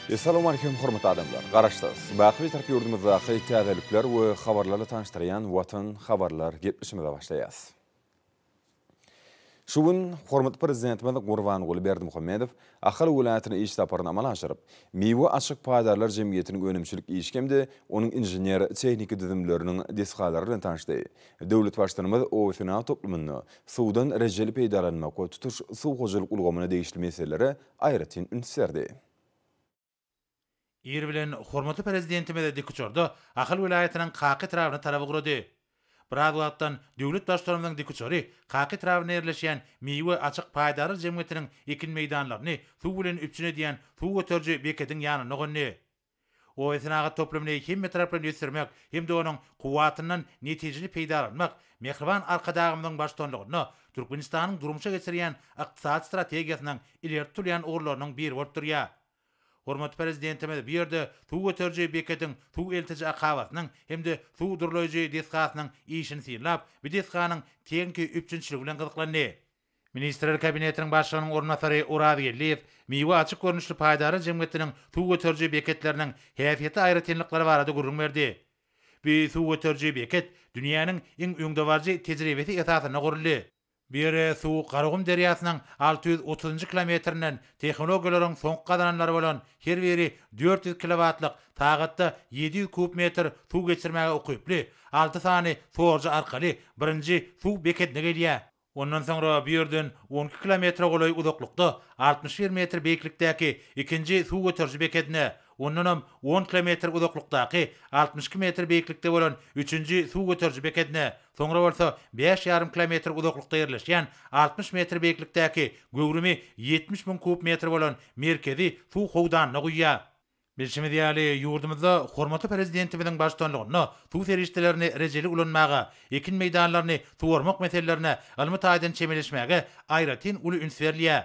Essalawmaleýkim hormatly adamlar! Garaşsyz, baky Bitarap ýurdumyzdaky täzelikler we habarlarla tanyşdyrýan Watan habarlar gepleşigimize başlaýas. Şu gün hormatly Prezidentimiz Gurbanguly Berdimuhamedow Ahal welaýatyna iş saparyny amala aşyryp, Miwe açyk paýdarlar jemgyýetiniň önümçilik işi hem-de onuň inžener-tehniki düzümleriniň desgalary bilen tanyşdy. Döwlet Baştutanymyz oba-senagat toplumynda suwdan rejeli peýdalanmak we tutuş suw hojalyk ulgamyna degişli meselelere aýratyn üns berdi. Ir bilen hormatly Prezidentimiz dikuçarda Ahal welaýatynyň Kaka etrabyna tarap ugrady. Biraz wagtdan döwlet Baştutanymyzyň dikuçary Kaka etrabynda ýerleşýän Miwe açyk paýdarlar jemgyýetiniň ekin meýdanlaryny suw bilen üpjün edýän suw göteriji bekediň ýanynda gondy. Oba-senagat toplumyny hemmetaraplaýyn ösdürmek hem-de onuň kuwwatyndan netijeli peýdalanmak mähriban Arkadagymyzyň baştutanlygynda Türkmenistanyň durmuşa geçirýän ykdysady strategiýasynyň ileri tutulýan ugurlarynyň biri bolup durýar. Hormatly Prezidentimiz bu ýerde suw göteriji bekediň suw eltiji akabasynyň hem-de suw durlaýjy desgasynyň işini synlap, bu desganyň tehniki üpjünçiligi bilen gyzyklandy. Ministrler Kabinetiniň Başlygynyň orunbasary Oraz Geldiýew Miwe açyk görnüşli paýdarlar jemgyýetiniň suw göteriji beketleriniň häsiýetli aýratynlyklary barada gürrüň berdi. Bu suw göteriji beket dünýäniň iň öňdebaryjy tejribesi esasynda guruldy. Bu ýere suw Garagum derýasynyň 630-njy kilometrinden tehnologiýalaryň soňky gazananlary bolan her biri 400 kilowatlyk, sagatda 700 kub metr suw geçirmäge ukyply alty sany sorujy arkaly birinji suw bekedine gelýär. Ondan soňra bu ýerden 12 kilometre golaý uzaklykda 61 metr beýiklikdäki ikinji suw göteriji bekedine, ondanam on kilometr uzaklykdaky 62 metr beýiklikde bolan üçünji suw göteriji bekedine, soňra bolsa bäş ýarym kilometr uzaklykda ýerleşýän 60 metr beýiklikdäki göwrümi 70 müň kub metr bolan merkezi suw howdanyna guýýar. Bilşimiz ýaly, ýurdumyzda hormatly Prezidentimiziň baştutanlygynda suw serişdelerini rejeli ulanmaga, ekin meýdanlaryny suwarmak meselelerine ylmy taýdan çemeleşmäge aýratyn uly üns berilýär.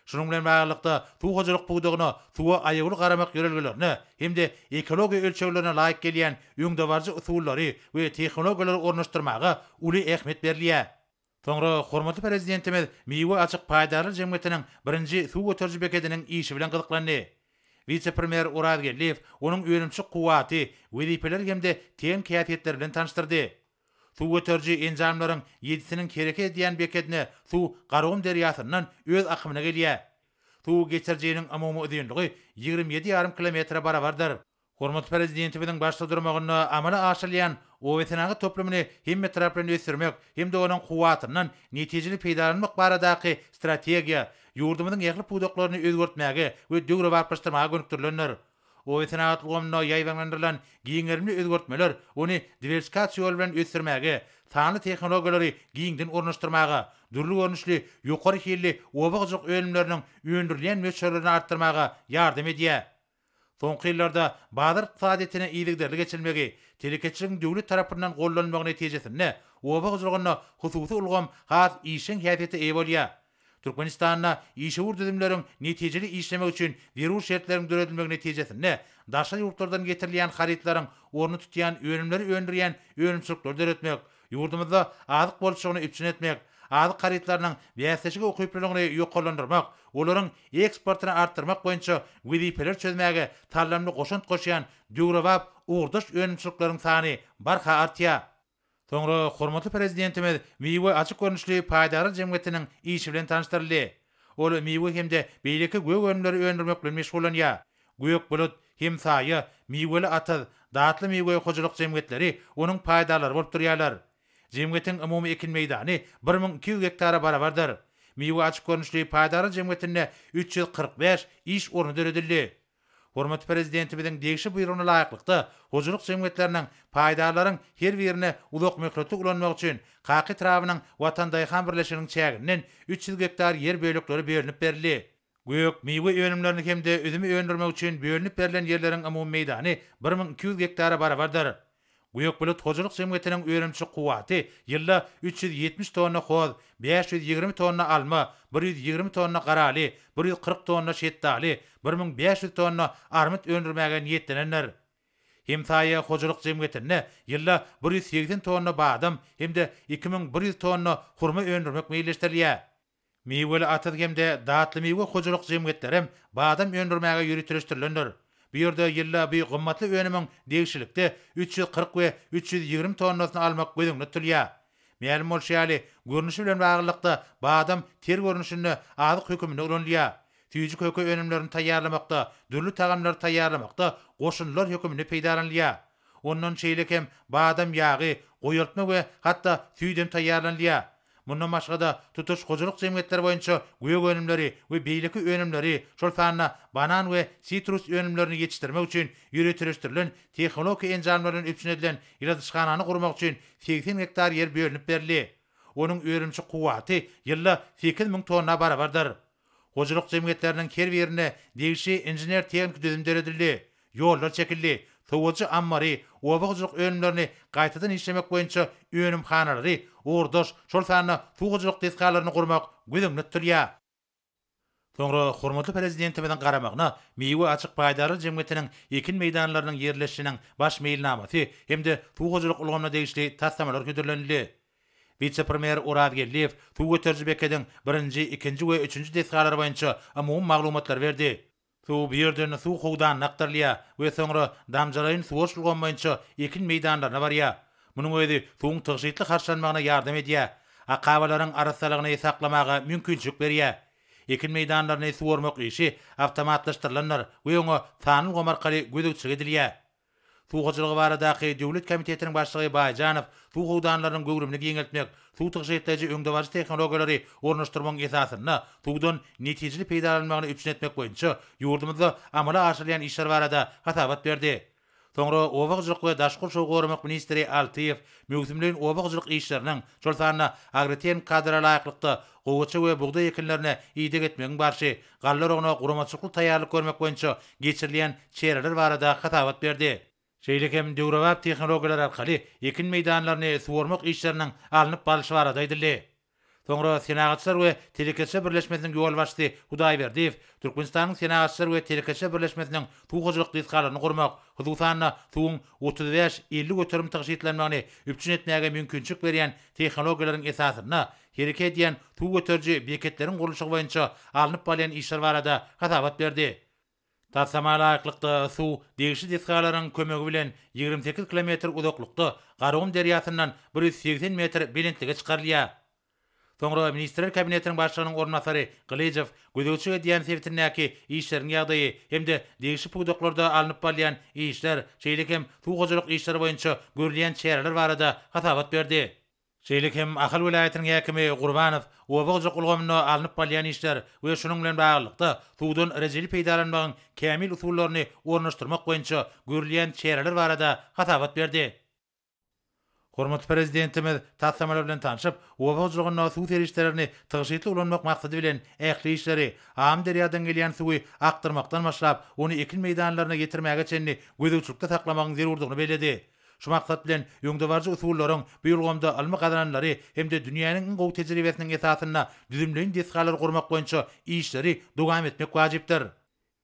Şunuň bilen baglylykda, suw hojalyk pudagyna suwa aýawly garamak ýörelgelerine hem-de ekologiýa ölçeglerine laýyk gelýän öňdebaryjy usullary we tehnologiýalary ornaşdyrmaga uly ähmiýet berilýär. Soňra hormatly Prezidentimiz Miwe açyk paýdarlar jemgyýetiniň birinji suw göteriji bekediniň işi bilen gyzyklandy. Wise-premýer Oraz Geldiýew onuň önümçilik kuwwaty, wezipeleri hem-de tehniki häsiýetleri bilen tanyşdyrdy. Suw göteriji enjamlaryň ýedisiniň hereket edýän bekedine suw Garagum derýasyndan öz akymyna gelýär. Suw geçirijiniň umumy uzynlygy 27 ýarym kilometre barabardyr. Hormatly Prezidentimiziň başda durmagynda amala aşyrylýan oba-senagat toplumyny hemmetaraplaýyn ösdürmek hem-de onuň kuwwatyndan netijeli peýdalanmak baradaky strategiýa ýurdumyzyň ähli pudaklaryny özgertmäge we döwrebaplaşdyrmaga gönükdirilendir. Oba-senagat ulgamynda ýaýbaňlandyrylan giň gerimli özgertmeler ony diwersifikasiýa ýoly bilen ösdürmäge, sanly tehnologiýalary giňden ornaşdyrmaga, dürli görnüşli ýokary hilli oba hojalyk önümleriniň öndürilýän möçberlerini artdyrmaga ýardam edýär. Soňky ýyllarda bazar ykdysadyýetine yzygiderli geçilmegi, telekeçiligiň döwlet tarapyndan goldanylmagy netijesinde oba hojalygynda hususy ulgam has işjeň häsiýete eýe bolýar. Türkmenistanda işewür düzümleriň netijeli işlemegi üçin zerur şertleriň döredilmegi netijesinde daşary ýurtlardan getirilýän harytlaryň ornuny tutýan önümleri öndürýän önümçilikleri döretmek, Ýurdumyzda azyk bolçulygyny üpjün etmek, azyk harytlarynyň bäsleşige ukyplylygyny ýokarlandyrmak, olaryň eksportyny artdyrmak boýunça wezipeleri çözmäge saldamly goşant goşýan döwrebap ugurdaş önümçilikleriň sany barha artýar. Soňra hormatly Prezidentimiz Miwe açyk görnüşli paýdarlar jemgyýetiniň işi bilen tanyşdyryldy. Ol miwe hem-de beýleki gök önümleri öndürmek bilen meşgullanýar. Gök bulut, Hemsaýa, Miweli atyz, Datly miwe hojalyk jemgyýetleri onuň paýdarlary bolup durýarlar. Jemgyýetiň umumy ekin meýdany 1200 gektara barabardyr. Miwe açyk görnüşli paýdarlar jemgyýetinde 345 iş orny döredildi. Hormatly Prezidentimiziň degişli buýrugyna laýyklykda, hojalyk jemgyýetleriniň paýdarlaryň her birine uzakmöhletli ulanmak üçin Kaka etrabynyň Watan daýhan birleşiginiň çäginden 300 gektar ýer bölekleri bölünip berildi. Gök, miwe önümlerini hem-de üzümi öndürmek üçin bölünip berlen ýerleriň umumy meýdany 1200 gektara barabardyr. Gök bulut hojalyk jemgyýetiniň önümçilik kuwwaty ýylda 370 tonna hoz, 520 tonna alma, 120 tonna garaly, 140 tonna şetdaly, 1500 tonna armyt öndürmäge niýetlenendir. Hemsaýa hojalyk jemgyýetinde ýylda 180 tonna badam hem-de 2100 tonna hurma öndürmek meýilleşdirilýär. Miweli atyz hem-de Datly miwe hojalyk jemgyýetlerem badam öndürmäge ýöriteleşdirilendir. Bu ýerde ýylda bu gymmatly önümiň degişlilikde 340 we 320 tonnasyny almak göz öňünde tutulýar. Mälim bolşy ýaly, görnüşi bilen baglylykda badam ter görnüşinde azyk höküminde ulanylýar. Süýji-köke önümlerini taýýarlamakda, dürli tagamlary taýýarlamakda goşundylar höküminde peýdalanylýar. Ondan şeýle hem badam ýagy, goýaltma we hatda süýt hem taýýarlanylýar. Mundan başga-da, tutuş hojalyk jemgyýetleri boýunça gök önümleri we beýleki önümleri, şol sanda banan we sitrus önümlerini ýetişdirmek üçin ýöriteleşdirilen tehnologik enjamlar bilen üpjün edilen ýyladyşhanany gurmak üçin 80 gektar ýer bölünip berildi. Onuň önümçi kuwwaty ýylda 8000 tonna barabardyr. Hojalyk jemgyýetleriniň her birinde degişli inžener-tehniki düzüm döredildi, ýollar çekildi, sowadyjy ammary, oba hojalyk önümlerini gaýtadan işlemek boýunça önümhanalary, ugurdaş, şol sanda suw hojalyk desgalaryny gurmak göz öňünde tutulýar. Soňra hormatly Prezidentimiziň garamagyna Miwe açyk paýdarlar jemgyýetiniň ekin meýdanlarynyň ýerleşişiniň baş meýilnamasy hem-de suw hojalyk ulgamyna degişli taslamalar hödürlenildi. Wise-premýer Oraz Geldiýew suw göteriji bekediň birinji, ikinji we üçünji desgalary boýunça umumy maglumatlary berdi. Suw bu ýerden suw howdanyna akdyrylýar we soňra damjalaýyn suwaryş ulgamy boýunça ekin meýdanlaryna barýar. Munuň özi suwuň tygşytly harçlanmagyna ýardam edýär, akabalaryň arassalygyny saklamaga mümkinçilik berýär. Ekin meýdanlaryny suwarmak işi awtomatlaşdyrylandyr we oňa sanly ulgam arkaly gözegçilik edilýär. Suw hojalygy baradaky döwlet komitetiniň başlygy Baýjanow suw howdanlarynyň göwrümini giňeltmek, suw tygşytlaýjy öňdebaryjy tehnologiýalary ornaşdyrmagyň esasynda suwdan netijeli peýdalanmagyny üpjün etmek boýunça ýurdumyzda amala aşyrylýan işler barada hasabat berdi. Soňra oba hojalyk we daşky gurşawy goramak ministri Altyýew möwsümleýin oba hojalyk işleriniň, şol sanda agrotehniki kadalara laýyklykda gowaça we bugdaý ekinlerine ideg etmegiň barşy, galla oragyna guramaçylykly taýýarlyk görmek boýunça geçirilýän çäreler barada hasabat berdi. Şeýle hem döwrebap tehnologiýalar arkaly ekin meýdanlaryny suwarmak işleriniň alnyp barlyşy barada aýdyldy. Soňra Senagatçylar we telekeçiler birleşmesiniň ýolbaşçysy Hudaýberdiýew Türkmenistanyň Senagatçylar we telekeçiler birleşmesiniň suw hojalyk desgalaryny gurmak, hususan-da, suwuň 35, 50% tygşytlanmagyny üpjün etmäge mümkinçilik berýän tehnologiýalaryň esasynda hereket edýän suw göteriji beketleriň gurluşygy boýunça alnyp barylýan işler barada hasabat berdi. Taslama laýyklykda, suw degişli desgalaryň kömegi bilen 28 kilometr uzaklykda Garagum derýasyndan 180 metr belentlige çykarylýar. Soňra Ministrler Kabinetiniň Başlygynyň orunbasary Gylyjow gözegçilik edýän sebitindäki işleriň ýagdaýy hem-de degişli pudaklarda alnyp barylýan işler, şeýle hem suw hojalyk işleri boýunça görülýän çäreler barada hasabat berdi. Şeýle hem Ahal welaýatynyň häkimi Gurbanow oba hojalyk ulgamynda alnyp barylýan işler we şunuň bilen baglylykda, suwdan rejeli peýdalanmagyň kämil usullaryny ornaşdyrmak boýunça görülýän çäreler barada hasabat berdi. Hormatly Prezidentimiz taslamalar bilen tanşyp, oba hojalygynda suw serişdelerini tygşytly ulanmak maksady bilen ähli işleri, Amyderýadan gelýän suwy akdyrmakdan başlap, ony ekin meýdanlaryna ýetirmäge çenli gözegçilikde saklamagyň zerurdygyny belledi. Şu maksat bilen, öňdebaryjy usullaryň bu ulgamda ylmy gazananlary hem-de dünýäniň iň gowy tejribesiniň esasynda düzümleýin desgalary gurmak boýunça işleri dowam etmek wajypdyr.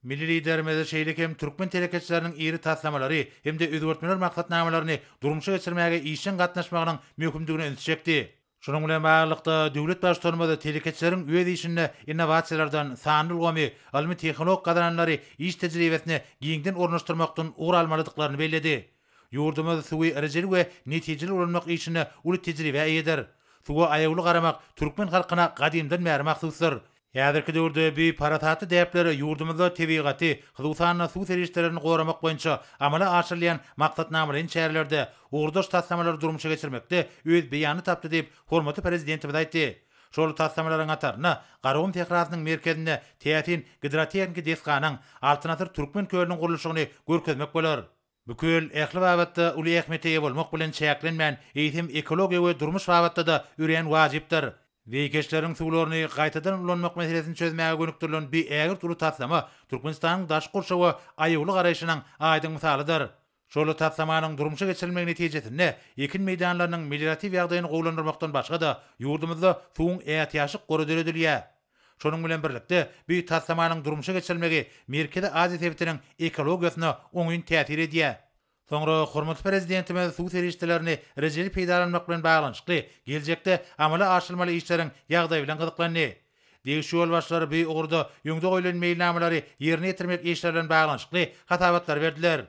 Milli Liderimiz şeýle hem türkmen telekeçileriniň iri taslamalary hem-de özgertmeler maksatnamalaryny durmuşa geçirmäge işjeň gatnaşmagynyň möhümdigine ünsi çekdi. Şunuň bilen baglylykda, döwlet Baştutanymyz telekeçileriň öz işinde innowasiýalardan, sanly ulgamy, ylmy-tehnologik gazananlary iş tejribesine giňden ornaşdyrmakdan ugur almalydyklaryny belledi. Ýurdumyz suwy rejeli we netijeli ulanmak işinde uly tejribä eýedir. Suwa aýawly garamak türkmen halkyna gadymdan bäri mahsusdyr. Häzirki döwürde bu parasatly däpler ýurdumyzda tebigaty, hususan-da, suw serişdelerini goramak boýunça amala aşyrylýan maksatnamalaýyn çärelerde, ugurdaş taslamalary durmuşa geçirmekde öz beýanyny tapdy diýip, hormatly Prezidentimiz aýtdy. Şol taslamalaryň hatarynda Garagum sährasynyň merkezinde täsin gidrotehniki desganyň, Altyn asyr Türkmen kölüniň gurluşygyny görkezmek bolar. Bu köl ähli babatda uly ähmiýete eýe bolmak bilen çäklenmän, eýsem ekologiýa we durmuş babatda-da örän wajypdyr. Zeýkeşleriň suwlaryny gaýtadan ulanmak meselesini çözmäge gönükdirilen bu ägirt uly taslama Türkmenistanyň daşky gurşawa aýawly garaýşynyň aýdyň mysalydyr. Şol taslamanyň durmuşa geçirilmegi netijesinde ekin meýdanlarynyň melioratiw ýagdaýyny gowulandyrmakdan başga-da, ýurdumyzda suwuň ätiýaçlyk gory döredilýär. Şonuň bilen birlikde, bu taslamanyň durmuşa geçirilmegi Merkezi Aziýa sebitiniň ekologiýasyna oňyn täsir edýär. Soňra hormatly Prezidentimiz suw serişdelerini rejeli peýdalanmak bilen baglanyşykly geljekde amala aşyrylmaly işleriň ýagdaýy bilen gyzyklandy. Degişli ýolbaşçylar bu ugurda öňde goýlan meýilnamalary ýerine ýetirmek işleri bilen baglanyşykly hasabatlary berdiler.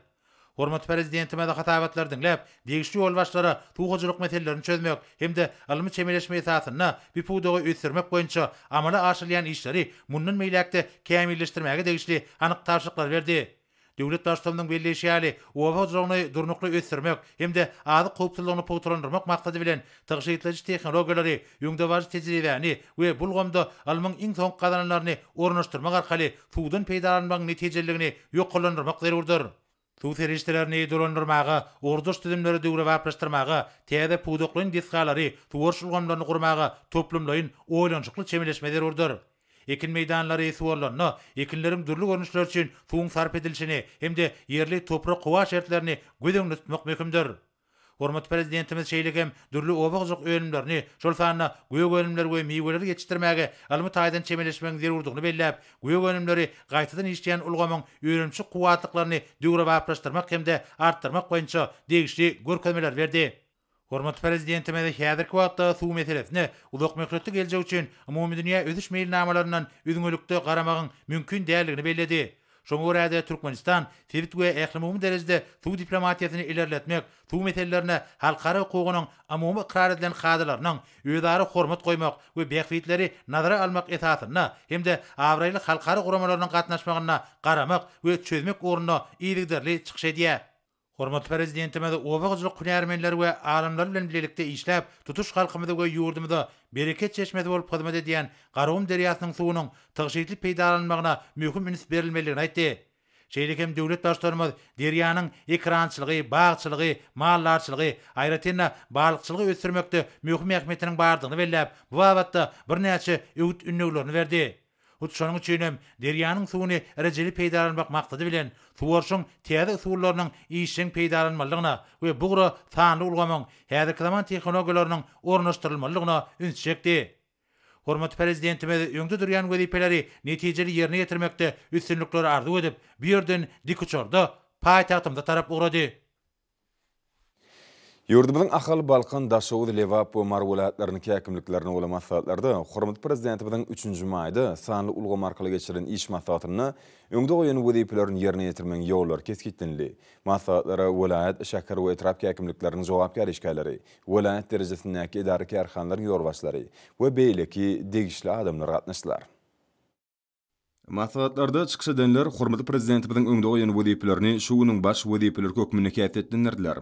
Hormatly Prezidentimiz hasabatlary diňläp, degişli ýolbaşçylara suw hojalyk meselelerini çözmek hem-de ylmy çemeleşme esasynda bu pudagy ösdürmek boýunça amala aşyrylýan işleri mundan beýläk-de kämilleşdirmäge degişli anyk tabşyryklary berdi. Döwlet Baştutanymyzyň belleýşi ýaly, oba hojalygyny durnukly ösdürmek hem-de azyk howpsuzlygyny pugtalandyrmak maksady bilen, tygşytlaýjy tehnologiýalary, öňdebaryjy tejribäni we bu ulgamda ylmyň iň soňky gazananlaryny ornaşdyrmak arkaly suwdan peýdalanmagyň netijeliligini ýokarlandyrmak zerurdyr. Suw serişdelerini dolandyrmaga, ugurdaş düzümleri döwrebaplaşdyrmaga, täze pudaklaýyn desgalary, suwaryş ulgamlaryny gurmaga toplumlaýyn, oýlanyşykly çemeleşme zerurdyr. Ekin meýdanlary suwarylanda, ekinleriň dürli görnüşleri üçin suwuň sarp edilişini hem-de ýerli toprak-howa şertlerini göz öňünde tutmak möhümdir. Hormatly Prezidentimiz şeýle hem dürli oba hojalyk önümlerini, şol sanda gök önümleri we miweleri ýetişdirmäge ylmy taýdan çemeleşmegiň zerurdygyny belläp, gök önümleri gaýtadan işleýän ulgamyň önümçilik kuwwatlyklaryny döwrebaplaşdyrmak hem-de artdyrmak boýunça degişli görkezmeleri berdi. Hormatly Prezidentimiz häzirki wagtda suw meselesine uzakmöhletli geljek üçin umumydünýä ösüş meýilnamalaryndan üzňelikde garamagyň mümkin däldigini belledi. Şoňa görä-de, Türkmenistan sebit we ählumumy derejede suw diplomatiýasyny ilerletmek, suw meselelerine halkara hukugynyň umumy ykrar edilen kadalarynyň, özara hormat goýmak we bähbitleri nazara almak esasynda hem-de abraýly halkara guramalarynyň gatnaşmagynda garamak we çözmek ugrunda yzygiderli çykyş edýär. Hormatly Prezidentimiz oba hojalyk hünärmenleri we alymlary bilen bilelikde işläp, tutuş halkymyza we ýurdumyza bereket çeşmesi bolup hyzmat edýän Garagum derýasynyň suwunyň tygşytly peýdalanylmagyna möhüm üns berilmelidigini aýtdy. Şeýle hem döwlet Baştutanymyz derýanyň ekerançylygy, bagçylygy, maldarçylygy, aýratyn-da, balykçylygy ösdürmekde möhüm ähmiýetiniň bardygyny belläp, bu babatda birnäçe öwüt-ündewlerini berdi. Hut şonuň üçin hem derýanyň suwuny rejeli peýdalanmak maksady bilen, suwaryşyň täze usullarynyň işjeň peýdalanmalydygyna we bu ugra sanly ulgamyň, häzirki zaman tehnologiýalarynyň ornaşdyrylmalydygyna üns çekdi. Hormatly Prezidentimiz öňde durýan wezipeleri netijeli ýerine ýetirmekde üstünlikleri arzuw edip, bu ýerden dikuçarda paýtagtymyza tarap ugrady. Ýurdumyzyň Ahal, Balkan, Daşoguz, Lebap we Mary welaýatlarynyň häkimliklerinde bolan maslahatlarda hormatly Prezidentimiziň üçünji maýda sanly ulgam arkaly geçirilen iş maslahatynda öňde goýan wezipelerini ýerine ýetirmegiň ýollary kesgitlenildi. Maslahatlara welaýat, şäher we etrap häkimlikleriniň jogapkär işgärleri, welaýat derejesindäki edara-kärhanalaryň ýolbaşçylary we beýleki degişli adamlar gatnaşdylar. Maslahatlarda çykyş edenler hormatly Prezidentimiziň öňde goýan wezipelerini şu günüň baş wezipeleri hökmünde häsiýetlendirdiler.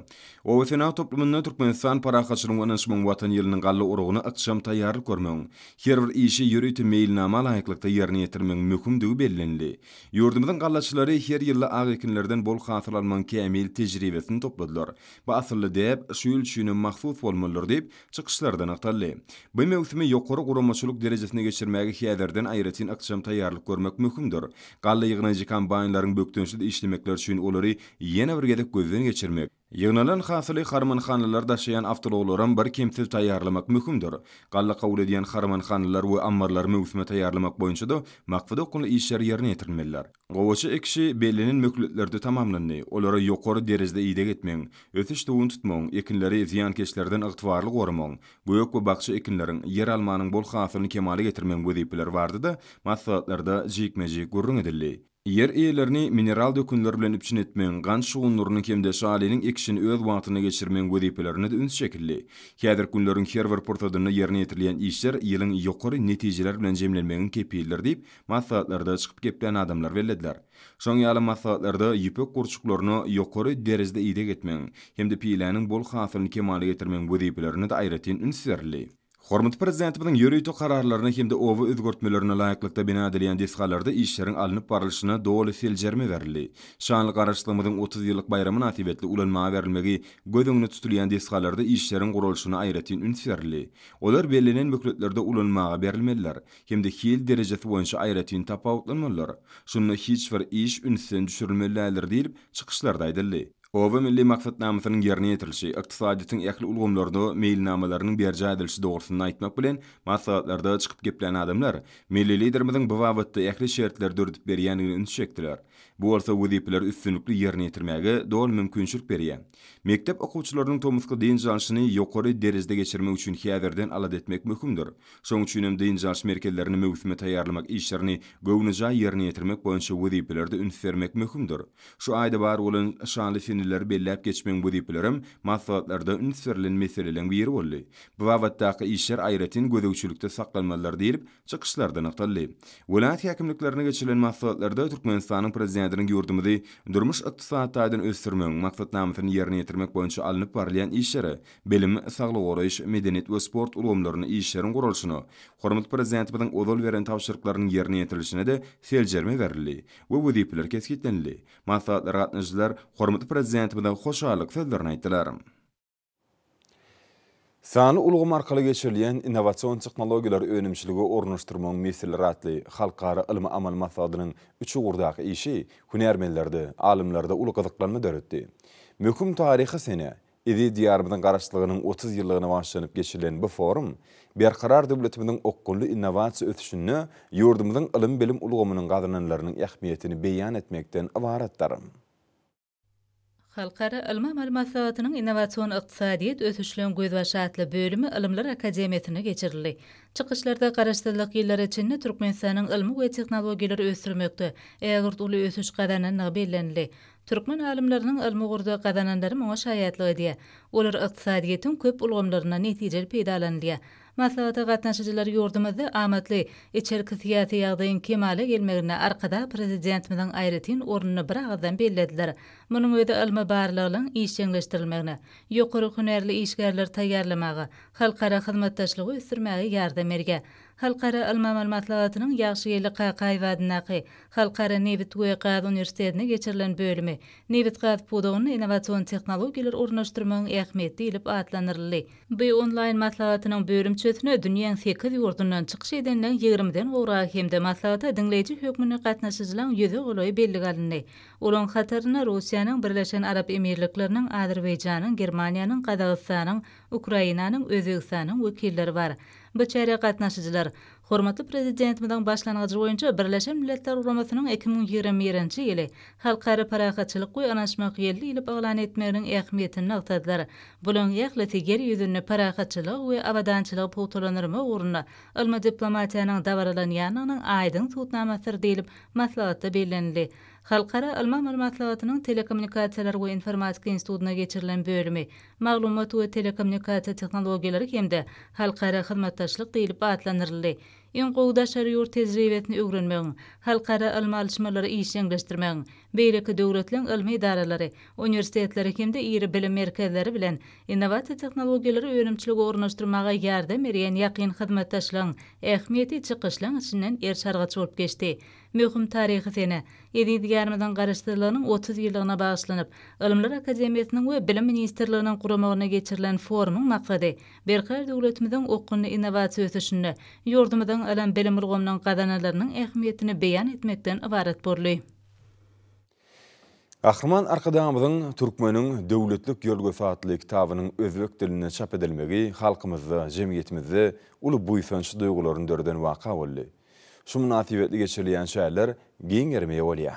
Oba-senagat toplumynda Türkmenistan parahatçylygyň we ynanyşmagyň Watany ýylynyň galla oragyna ykjam taýýarlyk görmegiň, her bir işi ýörite meýilnama laýyklykda ýerine ýetirmegiň möhümdigi bellenildi. Ýurdumyzyň gallaçylary her ýylda ak ekinlerden bol hasyl almagyň kämil tejribesini topladylar. Bu asylly däp şu ýyl üçinem mahsus bolmalydyr diýip, çykyşlarda nygtaldy. Bu möwsümi ýokary guramaçylyk derejesinde geçirmäge häzirden aýratyn ykjam taýýarlyk görmek möhümdir. Galla ýygnaýjy kombaýnlaryň bökdençsiz işlemekleri üçin olary ýene bir gezek gözden geçirmek, ýygnalan hasyly harmanhanalara daşaýan awtoulaglaram birkemsiz taýýarlamak möhümdir. Galla kabul edýän harmanhanalar we ammarlary möwsüme taýýarlamak boýunça-da maksada okgunly işler ýerine ýetirilmelidir. Gowaça ekişi bellenen möhletlerde tamamlandy. Olara ýokary derejede ideg etmegiň, ösüş suwuny tutmagyň, ekinleri zyýankeşlerden ygtybarly goramagyň, gök we bakja ekinleriň, ýeralmanyň bol hasylyny kemala getirmegiň wezipeleri barada-da maslahatlarda jikme-jik gürrüň edildi. Ýer eýelerini mineral dökünler bilen üpjün etmegiň, gant şugundyrynyň hem-de şalynyň ekişini öz wagtynda geçirmegiň wezipelerine-de üns çekildi. Häzirki günleriň her bir pursadynda ýerine ýetirilýän işler ýylyň ýokary netijeler bilen jemlenmeginiň kepilidir diýip, Maslahatlarda çykyp geplän adamlar bellediler. Şoň ýaly maslahatlarda ýüpek gurçuklaryna ýokary derejede ideg etmegiň hem-de piläniň bol hasylyny kemala getirmegiň wezipelerine-de aýratyn üns berildi. Hormatly Prezidentimiziň ýörite kararlaryna hem-de oba özgertmelerine laýyklykda bina edilýän desgalarda işleriň alnyp barlyşyna doly seljerme berildi. Şanly Garaşsyzlygymyzyň 30 ýyllyk baýramy mynasybetli ulanmaga berilmegi göz öňünde tutulýan desgalarda işleriň guralyşyna aýratyn üns berildi. Olar bellenen möhletlerde ulanmaga berilmelidir. hem-de hil derejesi boýunça aýratyn tapawutlanmalydyr. Şunda hiç bir iş ünsden düşürilmeli däldir diýlip, çykyşlarda aýdyldy. Oba milli maksatnamasynyň ýerine ýetirilişi, ykdysadyýetiň ähli ulgamlarynda meýilnamalarynyň berjaý edilişi dogrusynda aýtmak bilen, maslahatlarda çykyp geplän adamlar milli Liderimiziň bu babatda ähli şertleri döredip berýändigine üns çekdiler. Bu bolsa wezipeleri üstünlikli ýerine ýetirmäge doly mümkinçilik berýär. Mekdep okuwçylarynyň tomusky dynç alşyny ýokary derejede geçirmek üçin häzirden alada etmek möhümdir. Şonuň üçin hem dynç alyş merkezlerini möwsüme taýýarlamak işlerini göwnejaý ýerine ýetirmek boýunça wezipelerde üns bermek möhümdir. Şu aýda bar bolan şanly seneleri belläp geçmegiň wezipelerem maslahatlarda üns berlen meseleleriň biri boldy. Bu babatdaky işler aýratyn gözegçilikde saklanmalydyr diýlip, çykyşlarda nygtaldy. Welaýat häkimliklerinde geçirilen maslahatlarda Türkmenistanyň Prezidentiniň ýurdumyzy durmuş-ykdysady taýdan ösdürmegiň maksatnamasyny ýerine ýetirmek boýunça alnyp barylýan işlere, bilim, saglygy goraýyş, medeniýet we sport ulgamlarynda işleriň guralyşyna, hormatly Prezidentimiziň ozal beren tabşyryklarynyň ýerine ýetirilişine-de seljerme berildi we wezipeler kesgitlenildi. Maslahatlara gatnaşyjylar hormatly Prezidentimize hoşallyk sözlerini aýtdylar. Sanly ulgam arkaly geçirilýän innowasion tehnologiýalary önümçilige ornaşdyrmagyň meseleleri atly halkara ylmy-amaly maslahatynyň üç ugurdaky işi hünärmenlerde, alymlarda uly gyzyklanma döretdi. Möhüm taryhy sene, Eziz Diýarymyzyň Garaşsyzlygynyň 30 ýyllygyna bagyşlanyp geçirilen bu forum Berkarar döwletimiziň okgunly innowasiýa ösüşinde ýurdumyzyň ylym-bilim ulgamynyň gazananlarynyň ähmiýetini beýan etmekden ybaratdyr. Halkara ylmy-amaly maslahatynyň Innowasion ykdysadyýet, ösüşleň gözbaşy atly bölümi Ylymlar akademiýasynda geçirildi. Çykyşlarda Garaşsyzlyk ýyllary içinde Türkmenistanyň ylmy we tehnologiýalary ösdürmekde ägirt uly ösüş gazanandygy bellenildi. Türkmen alymlarynyň ylmy ugurda gazananlary muňa şaýatlyk edýär. Olar ykdysadyýetiň köp ulgamlarynda netijeli peýdalanylýar. Maslahata gatnaşyjylar ýurdumyzda amatly içerki syýasy ýagdaýyň kemala gelmeginde Arkadag Prezidentimiziň aýratyn ornuny biragyzdan bellediler. Munuň özi ylmy barlaglaryň işjeňleşdirilmegine, ýokary hünärli işgärleri taýýarlamaga, halkara hyzmatdaşlygy ösdürmäge ýardam berýär. Halkara ylmy-amaly maslahatynyň Ýagşygeldi Kakaýew adyndaky Halkara nebit we gaz uniwersitetinde geçirilen bölümi Nebitgaz pudagynda innowasion tehnologiýalary ornaşdyrmagyň ähmiýeti diýlip atlandyryldy. Bu onlaýn maslahatynyň bölümçesine dünýäň sekiz ýurdundan çykyş edenleň ýigrimiden gowragy hem-de maslahata diňleýji hökmünde gatnaşyjylaň ýüze golaýy bellige alyndy. Olaň hatarynda Russiýanyň, Birleşen Arap Emirlikleriniň, Azerbaýjanyň, Germaniýanyň, Gazagystanyň, Ukrainanyň, Özbegistanyň wekilleri bar. Bu çärä gatnaşyjylar, hormatly Prezidentimiziň başlangyjy boýunça Birleşen Milletler Guramasynyň 2021-nji ýyly Halkara parahatçylyk we ynanyşmak ýyly diýlip yglan etmeginiň ähmiýetini nygtadylar. Bularyň ählisi Ýer ýüzünde parahatçylygy we abadançylygy pugtalandyrmak ugrunda ylmy diplomatiýanyň dabaralanýandygynyň aýdyň subutnamasydyr diýlip, maslahatda bellenildi. Halkara ylmy-amaly maslahatynyň Telekommunikasiýalar we informatika institutynda geçirilen bölümi Maglumat we telekommunikasiýa tehnologiýalary hem-de halkara hyzmatdaşlyk diýlip atlandyryldy. Iň gowy daşary ýurt tejribesini öwrenmegiň, halkara ylmy alyşmalary işjeňleşdirmegiň, beýleki döwletleň ylmy edaralary, uniwersitetleri hem-de iri bilim merkezleri bilen innowasiýa tehnologiýalary önümçilige ornaşdyrmaga ýardam berýän ýakyn hyzmatdaşlygyň ähmiýeti çykyşlaň içinden eriş-argaç bolup geçdi. Möhüm taryhy sene, eziz Diýarymyzyň Garaşsyzlygynyň 30 ýyllygyna bagyşlanyp, Ylymlar akademiýasynyň we Bilim ministrliginiň guramagynda geçirilen forumyň maksady Berkarar döwletimiziň okgunly innowasiýa ösüşinde ýurdumyzyň ylym-bilim ulgamynyň gazananlarynyň ähmiýetini beýan etmekden ybarat boldy. Gahryman Arkadagymyzyň Türkmeniň döwletlik ýörelgesi atly kitabynyň özbek dilinde çap edilmegi halkymyzda, jemgyýetimizde uly buýsanç duýgularyny döreden waka boldy. Şu mynasybetli geçirilýän çäreler giň gerime eýe bolýar.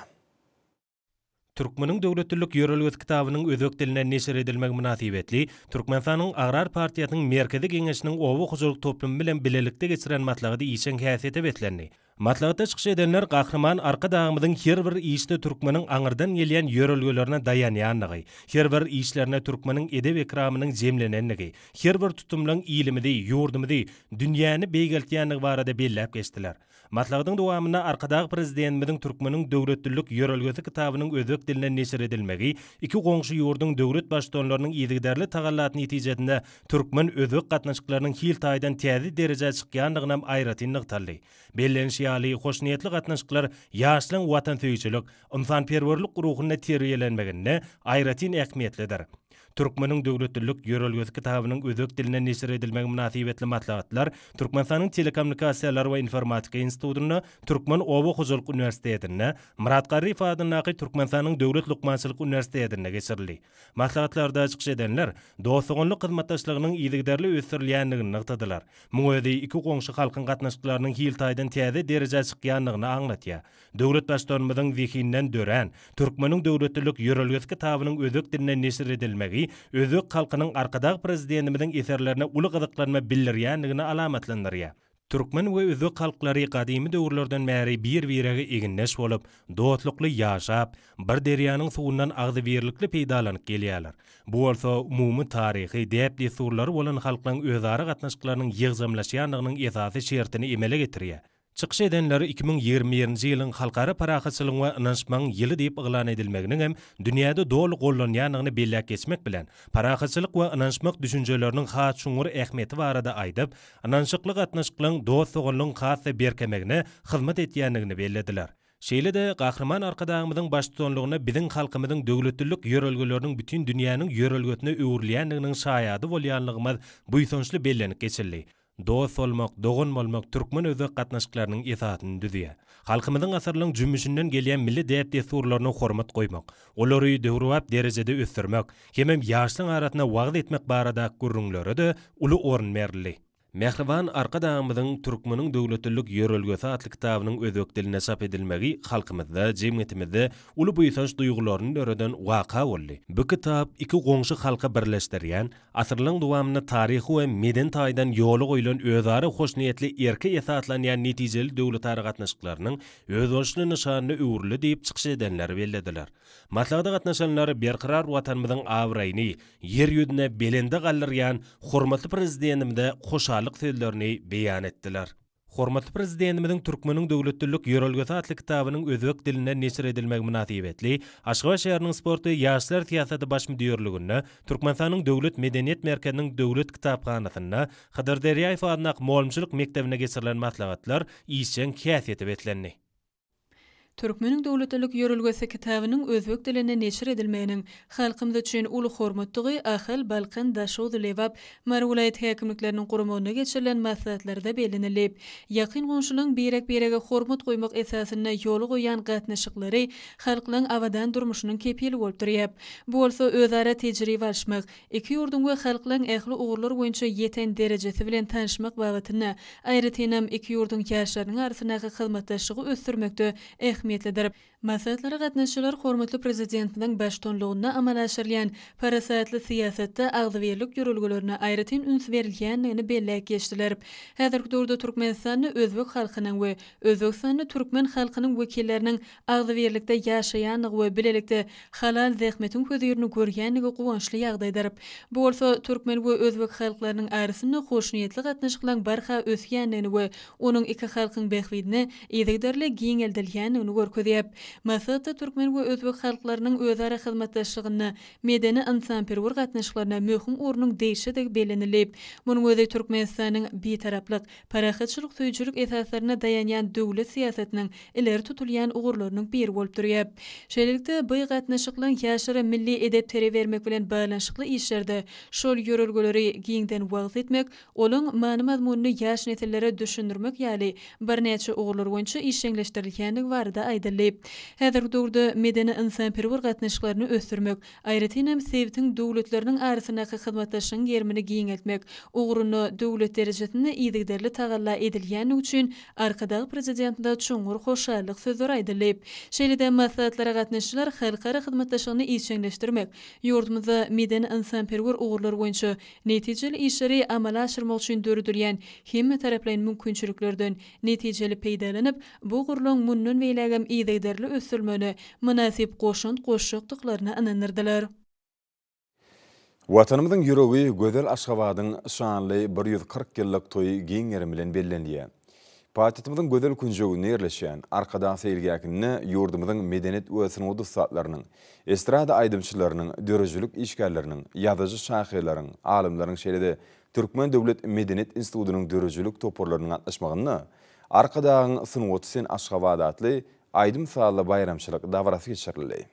Türkmeniň döwletlilik ýörelgesi kitabynyň özbek dilinde neşir edilmegi mynasybetli Türkmenistanyň Agrar partiýasynyň Merkezi Geňeşiniň oba hojalyk toplumy bilen bilelikde geçiren maslahaty işjeň häsiýete beslendi. Maslahatda çykyş edenler Gahryman Arkadagymyzyň her bir işde türkmeniň aňyrdan gelýän ýörelgelerine daýanýandygy, her bir işlerinde türkmeniň edep-ekramynyň jemlenendigi, her bir tutumlaň ilimizi, ýurdumyzy, dünýäni beýgeltýändigi barada belläp geçdiler. Maslahatyň dowamynda Arkadag Prezidentimiziň Türkmeniň döwletlilik ýörelgesi kitabynyň özbek dilinde neşir edilmegi iki goňşy ýurduň döwlet Baştutanlarynyň yzygiderli tagallasy netijesinde türkmen-özbek gatnaşyklarynyň hil taýdan täze derejä çykýandygynam aýratyn nygtaldy. Bellenişi ýaly, hoşniýetli gatnaşyklar ýaşlaryň watansöýüjilik, ynsanperwerlik ruhunda terbiýelenmeginde aýratyn ähmiýetlidir. Türkmeniň döwletlilik ýörelgesi kitabynyň özbek dilinde neşir edilmegi mynasybetli maslahatlar Türkmenistanyň Telekommunikasiýalar we informatika institutynda, Türkmen oba hojalyk uniwersitetinde, Myrat Garryýew adyndaky Türkmenistanyň Döwlet lukmançylyk uniwersitetinde geçirildi. Maslahatlarda çykyş edenler dost-doganlyk hyzmatdaşlygynyň yzygiderli ösdürilýändigini nygtadylar. Muň özi iki goňşy halkyň gatnaşyklarynyň hil taýdan täze derejä çykýandygyny aňladýar. Döwlet Baştutanymyzyň zehininden dörän Türkmeniň döwletlilik ýörelgesi kitabynyň özbek dilinde neşir edilmegi özbek halkynyň Arkadag Prezidentimiziň eserlerine uly gyzyklanma bildirýändigini alamatlandyrýar. Türkmen we özbek halklary gadymy döwürlerden bäri bir-birege egindeş bolup, dostlukly ýaşap, bir derýanyň suwundan agzybirlikli peýdalanyp gelýärler. Bu bolsa umumy taryhy, däp-dessurlary bolan halklaryň özara gatnaşyklarynyň ýygjamlaşýandygynyň esasy şertini emele getirýär. Çykyş edenler 2021-nji ýylyň Halkara parahatçylygyň we ynanyşmagyň ýyly diýip yglan edilmeginiň hem dünýäde doly gollanýandygyny belläp geçmek bilen, parahatçylyk we ynanyşmak düşünjeleriniň has çuňňur ähmiýeti barada aýdyp, ynanyşykly gatnaşyklaryň dost-doganlygyň has-da berkemegine hyzmat etýändigini bellediler. Şeýle-de Gahryman Arkadagymyzyň baştutanlygynda biziň halkymyzyň döwletlilik ýörelgeleriniň bütin dünýäniň ýörelgesine öwrülýändiginiň şaýady bolýanlygymyz buýsançly bellenip geçildi. Dost bolmak, dogan bolmak türkmen-özbek gatnaşyklarynyň esasyny düzýär. Halkymyzyň asyrlaryň jümmüşinden gelýän milli däp-dessurlaryna hormat goýmak, olary döwrebap derejede ösdürmek hemem ýaşlaryň arasynda wagyz etmek baradaky gürrüňlere-de uly orun berildi. Mähriban Arkadagymyzyň Türkmeniň döwletlilik ýörelgesi atly kitabynyň özbek dilinde çap edilmegi halkymyzda, jemgyýetimizde uly buýsanç duýgularyny döreden waka boldy. Bu kitap iki goňşy halky birleşdirýän, Asyrlaryň dowamynda taryhy we medeni taýdan ýola goýlan özara hoşniýetli erke esaslanýan netijeli döwletara gatnaşyklarynyň özboluşly nyşanyna öwrüldi diýip çykyş edenler bellediler. Maslahata gatnaşanlar berkarar Watanymyzyň abraýyny Ýer ýüzünde belende galdyrýan hormatly Prezidentimize hoşallyk sözlerini beýan etdiler. Hormatly Prezidentimiziň Türkmeniň döwletlilik ýörelgesi atly kitabynyň özbek dilinde neşir edilmegi mynasybetli Aşgabat şäheriniň Sport we ýaşlar syýasaty baş müdirliginde, Türkmenistanyň Döwlet medeniýet merkeziniň Döwlet kitaphanasynda, Hydyr Derýaýew adyndaky mugallymçylyk mekdebinde geçirilen maslahatlar işjeň häsiýete beslendi. Türkmeniň döwletlilik ýörelgesi kitabynyň özbek dilinde neşir edilmeginiň halkymyz üçin uly hormatdygy Ahal, Balkan, Daşoguz, Lebap, Mary welaýat häkimlikleriniň guramagynda geçirilen maslahatlarda bellenildi. Ýakyn goňşularyň birek-birege hormat goýmak esasynda ýola goýýan gatnaşyklary halklaryň abadan durmuşynyň kepili bolup durýar. Bu bolsa özara tejribe alyşmak, Iki ýurduň we halklaryň ähli ugurlar boýunça ýeten derejesi bilen tanyşmak babatynda, aýratynam, iki ýurduň ýaşlarynyň arasyndaky hyzmatdaşlygy ösdürmekde ähmiýetlidir. Maslahatlara gatnaşyjylar hormatly Prezidentimiziň baştutanlygynda amala aşyrylýan parasatly syýasatda agzybirlik ýörelgelerine aýratyn üns berilýändigini belläp geçdiler. Häzirki döwürde Türkmenistanda özbek halkynyň we Özbegistanda türkmen halkynyň wekilleriniň agzybirlikde ýaşaýandygy we bilelikde halal zähmetiň hözirini görýändigi guwançly ýagdaýdyr. Bu bolsa türkmen we özbek halklarynyň arasynda hoşniýetli gatnaşyklaryň barha ösýändigini we onuň iki halkyň bähbidine yzygiderli giňeldilýändigini görkezýär. Maslahatda türkmen we özbek halklarynyň özara hyzmatdaşlygynda medeni-ynsanperwer gatnaşyklaryna möhüm ornuň degişlidigi bellenildi. Munuň özi Türkmenistanyň Bitaraplyk, Parahatçylyk söýüjilik esaslaryna daýanýan döwlet syýasatynyň ileri tutulýan ugurlarynyň biri bolup durýar. Şeýlelikde, bu gatnaşyklaryň ýaşlara milli edep-terbiýe bermek bilen baglanyşykly işlerde şol ýörelgeleri giňden wagyz etmek, olaň many-mazmunyny ýaş nesillere düşündirmek ýaly birnäçe ugurlar boýunça işjeňleşdirilýändigi barada aýdyldy. Häzirki döwürde medeni-ynsanperwer gatnaşyklaryny ösdürmek, Aýratynam, sebitiň döwletleriniň arasyndaky hyzmatdaşlygyň gerimini giňeltmek ugrunda döwlet derejesinde yzygiderli tagalla edilýändigi üçin Arkadag Prezidentine çuňňur hoşallyk sözleri aýdyldy. Şeýle-de maslahatlara gatnaşyjylar halkara hyzmatdaşlygyny işjeňleşdirmek, ýurdumyzda medeni-ynsanperwer ugurlar boýunça netijeli işleri amala aşyrmak üçin döredilýän hemmetaraplaýyn mümkinçiliklerden netijeli peýdalanyp, bu ugurlaryň mundan beýlägem yzygiderli ösdürilmegine mynasyp goşant goşjakdyklaryna ynandyrdylar. Watanymyzyň ýüregi gözel Aşgabadyň şanly 140 ýyllyk toýy giň gerim bilen bellenilýär. Paýtagtymyzyň gözel künjeginde ýerleşýän Arkadag seýilgähinde ýurdumyzyň medeniýet we sungat ussatlarynyň, estrada aýdymçylarynyň, döredijilik işgärleriniň, ýazyjy-şahyrlaryň, alymlaryň şeýle-de Türkmen döwlet medeniýet institutynyň döredijilik toparlarynyň gatnaşmagynda Arkadagyň sungaty sen Aşgabat atly aýdym-sazly baýramçylyk dabarasy geçirildi.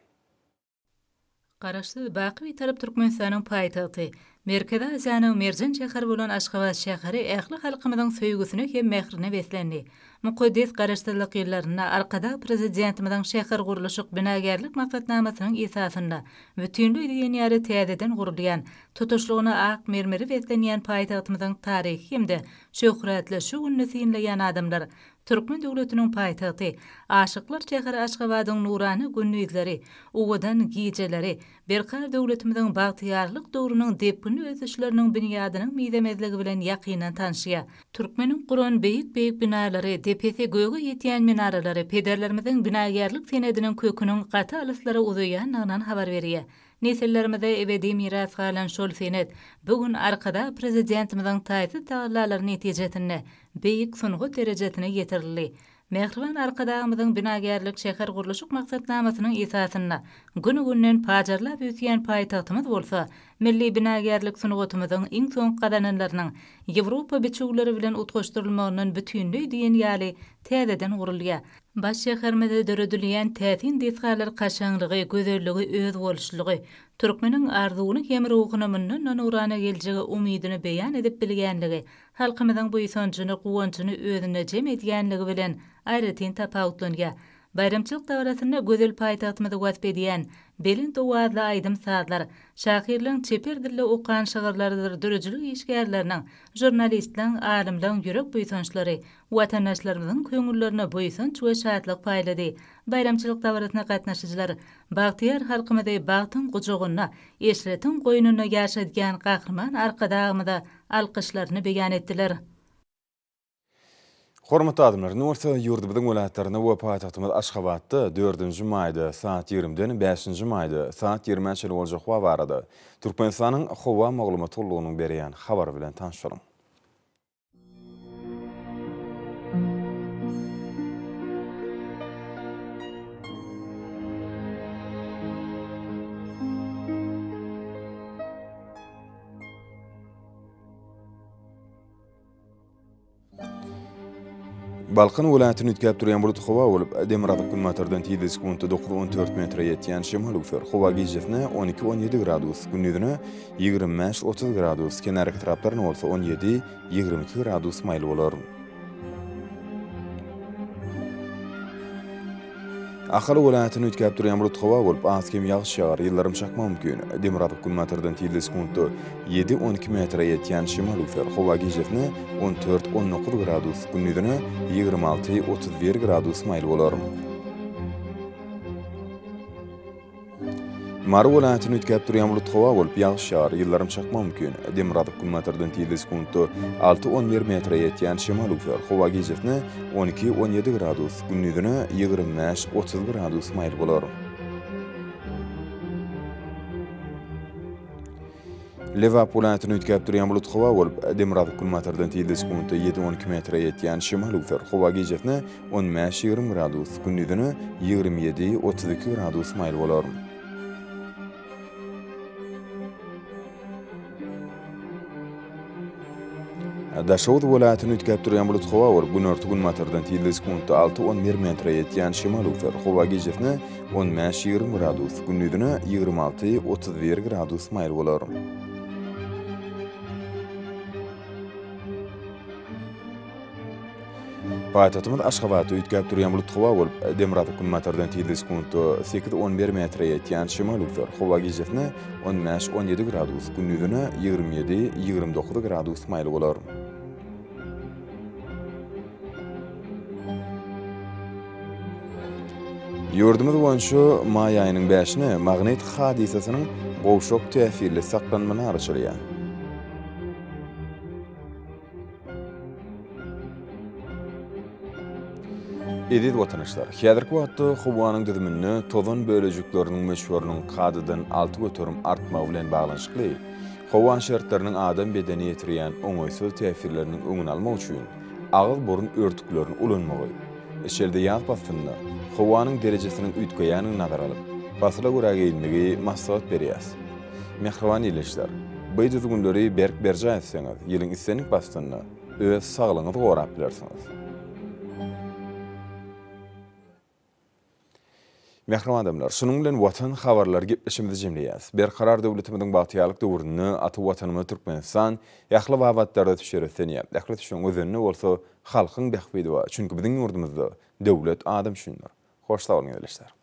Garaşsyz, baky Bitarap Türkmenistanyň paýtagty, Merkezi Aziýanyň merjen şäheri bolan Aşgabat şäheri ähli halkymyzyň söýgüsine hem mährine beslendi. Mukaddes Garaşsyzlyk ýyllarynda Arkadag Prezidentimiziň şähergurluşyk-binagärlik maksatnamasynyň esasynda bütinleý diýen ýaly täzeden gurulýan, tutuşlygyna ak mermere beslenýän paýtagtymyzyň taryhy hem-de şöhratly şu gününi synlaýan adamlar Türkmen döwletiniň paýtagty, aşyklar şäheri Aşgabadyň nurana gündizleri, owadan gijeleri, Berkarar döwletimiziň bagtyýarlyk döwrüniň depginli ösüşleriniň binýadynyň mizemezligi bilen ýakyndan tanşýar. Türkmeniň guran beýik-beýik binalary, depesi göge ýetýän minaralary pederlerimiziň binagärlik senediniň köküniň gaty alyslara uzaýandygyndan habar berýär. Nesillerimize ebedi miras galan şol senet bu gün Arkadag Prezidentimiziň taýsyz tagallalary netijesinde beýik sungat derejesine ýetirildi. Mähriban Arkadagymyzyň binagärlik şähergurluşyk maksatnamasynyň esasynda gün-günden pajarlap ösýän paýtagtymyz bolsa milli binagärlik sungatymyzyň iň soňky gazananlarynyň Ýewropa biçüwleri bilen utgaşdyrylmagyndan bütinleý diýen ýaly täzeden gurulýar. Baş şäherimizde döredilýän täsin desgalar kaşaňlygy, gözelligi, özboluşlylygy, türkmeniň arzuwyny hem ruhuny mundan-da nurana geljege umydyny beýan edip bilýänligi halkymyzyň buýsanjyny, guwanjyny özünde jem edýänligi bilen aýratyn tapawutlanýar. Baýramçylyk dabarasynda gözel paýtagtymyzy wasp edýän belent owazly aýdym-sazlar, şahyrlaryň çeper dilde okan şygyrlarydyr döredijilik işgärleriniň, žurnalistleriň, alymlaryň ýürek buýsançlary watandaşlarymyzyň köňüllerine buýsanç we şatlyk paýlady. Baýramçylyk dabarasyna gatnaşyjylar bagtyýar halkymyzy bagtyň gujagynda, eşretiň goýnunda ýaşadýan Gahryman Arkadagymyza alkyşlaryny beýan etdiler. Hormatly adamlar, indi bolsa ýurdumyzyň welaýatlarynda we paýtagtymyz Aşgabatda dördünji maýda saat ýigrimiden bäşinji maýda saat ýigrimä çenli boljak howa barada Türkmenistanyň Howa maglumat gullugynyň berýän habary bilen tanyşalyň. Balkan welaýatyny üýtgäp durýan bulut howa bolup, demirgazyk-günbatardan tizligi sekuntda dokuz-on dört metre ýetýän şemal öwser. Howa gijesine on iki-on ýedi gradus, gündizine 25-30 gradus, kenarýaka etraplarynda bolsa on ýedi, 22 gradus maýyl bolar. Ahal welaýatynda üýtgäp durýan bulut howa bolup, az-kem ýagyş ýagar, ýyldyrym çakmagy mümkin. Demirgazyk-günbatardan tizligi sekuntda ýedi-on iki metre ýetýän şemal öwser. Howa gijesine on dört-on dokuz gradus, gündizine 26-31 gradus maýyl bolar. Mary welaýatynda üýtgäp durýan bulut howa bolup, ýagyş ýagar, ýyldyrym çakmagy mümkin. Demirgazyk-günbatardan tizligi sekuntda alty-on bir metre ýetýän şemal öwser. Howa gijesine on iki-on ýedi gradus, gündizine 25-30 gradus maýyl bolar. Lebap welaýatynda üýtgäp durýan bulut howa bolup, demirgazyk-günbatardan tizligi sekuntda ýedi-on iki metre ýetýän şemal öwser. Howa gijesine on bäş-ýigrimi gradus, gündizine 27, 32 gradus maýyl bolar. Daşoguz welaýatynda üýtgäp durýan bulut howa bolup, günorta-günbatardan tizligi sekuntda alty-on bir metre ýetýän şemal öwser. Howa gijesine on bäş-ýigrimi gradus, gündizine 26, 31 gradus maýyl bolar. Paýtagtymyz Aşgabatda üýtgäp durýan bulut howa bolup, demirgazyk-günbatardan tizligi sekuntda sekiz-on bir metre ýetýän şemal öwser. Howa gijesine on bäş-on ýedi gradus, gündizine 27, 29 gradus maýyl bolar. Ýurdumyz boýunça maý aýynyň bäşine magnit hadysasynyň gowşak täsirli saklanmagyna garaşylýar. Eziz watandaşlar, häzirki wagtda howanyň düzüminde tozan bölejikleriniň möçberiniň kadadan 6% artmagy bilen baglanyşykly, howa şertleriniň adam bedenine ýetirýän oňaýsyz täsirleriniň öňüni almak üçin agyz-burun örtüklerini ulanmagy, şeýle-de ýaz paslynda howanyň derejesiniň üýtgeýändigini nazara alyp, pasyla görä geýinmegi maslahat berýäris. Mähriban ildeşler! Bu düzgünleri berk berjaý etseňiz, ýylyň islendik paslynda öz saglygyňyzy gorap bilersiňiz. Mähriban adamlar, şunuň bilen Watan habarlary gepleşigimizi jemleýäris. Berkarar döwletimiziň bagtyýarlyk döwründe ata Watanymyz Türkmenistan ähli babatlarda ösüşlere öslenýär. Ähli ösüşiň özeninde bolsa halkyň bähbidi bar. Çünki biziň ýurdumyzda döwlet adam üçindir. Hoş sag boluň ildeşler.